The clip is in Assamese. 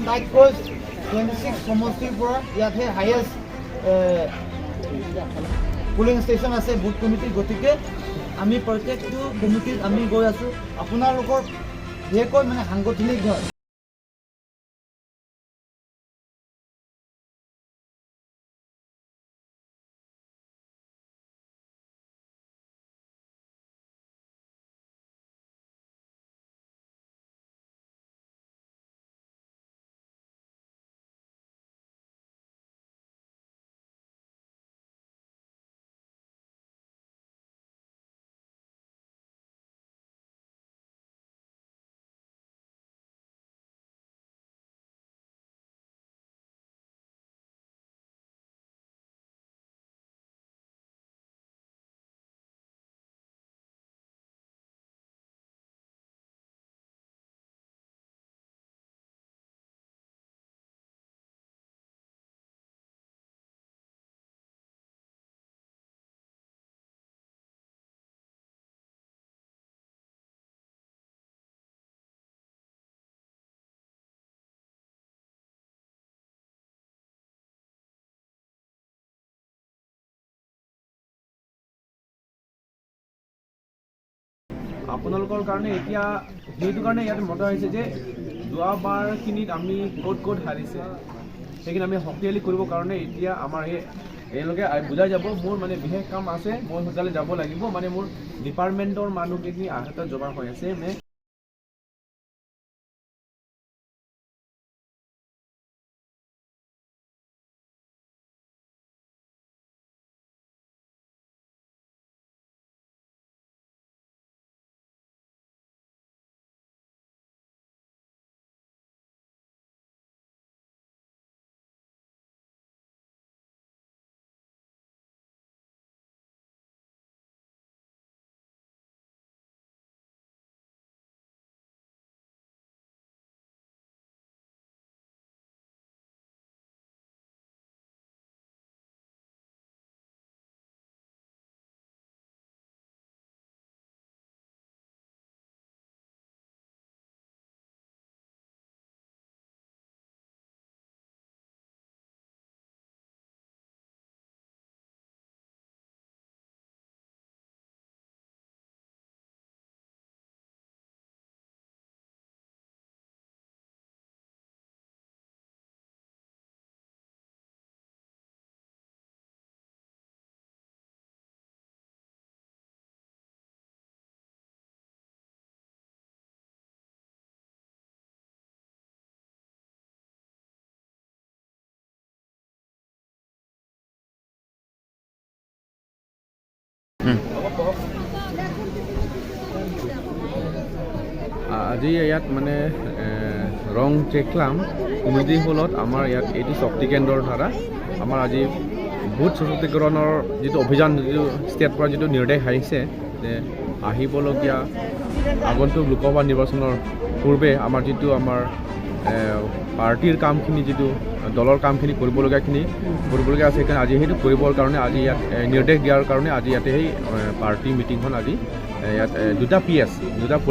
আটাইতকৈ 26 সমষ্টিৰ পৰা ইয়াতহে হায়েষ্ট পলিং ষ্টেচন আছে বুথ কমিটি। গতিকে আমি প্ৰত্যেকটো কমিটিত আমি গৈ আছোঁ। আপোনালোকৰ বিশেষকৈ মানে সাংগঠনিক হয়। আপোনালোকৰ কাৰণে এতিয়া সেইটো কাৰণে ইয়াত মতা হৈছে যে যোৱাবাৰখিনিত আমি ক'ত ক'ত হাৰিছে, সেইখিনি আমি শক্তিশালী কৰিবৰ কাৰণে এতিয়া আমাৰ এই এওঁলোকে বুজাই যাব। মোৰ মানে বিশেষ কাম আছে, মই সোনকালে যাব লাগিব। মানে মোৰ ডিপাৰ্টমেণ্টৰ মানুহখিনি আহাত জমা হৈ আছে মানে। আজি ইয়াত মানে ৰং চেখলাম কমিউনিটি হলত আমাৰ ইয়াত এইটো শক্তি কেন্দ্ৰৰ দ্বাৰা আমাৰ আজি বুথ সশক্তিকৰণৰ যিটো অভিযান, যিটো ষ্টেট পৰা যিটো নিৰ্দেশ আহিছে যে আহিবলগীয়া আগন্তুক লোকসভা নিৰ্বাচনৰ পূৰ্বে আমাৰ যিটো আমাৰ পাৰ্টীৰ কামখিনি, যিটো দলৰ কামখিনি কৰিবলগীয়াখিনি কৰিবলগীয়া আছে, সেইকাৰণে আজি সেইটো কৰিবৰ কাৰণে আজি ইয়াত নিৰ্দেশ দিয়াৰ কাৰণে আজি ইয়াতে সেই পাৰ্টি মিটিংখন আজি ইয়াত দুটা পি এছ দুটা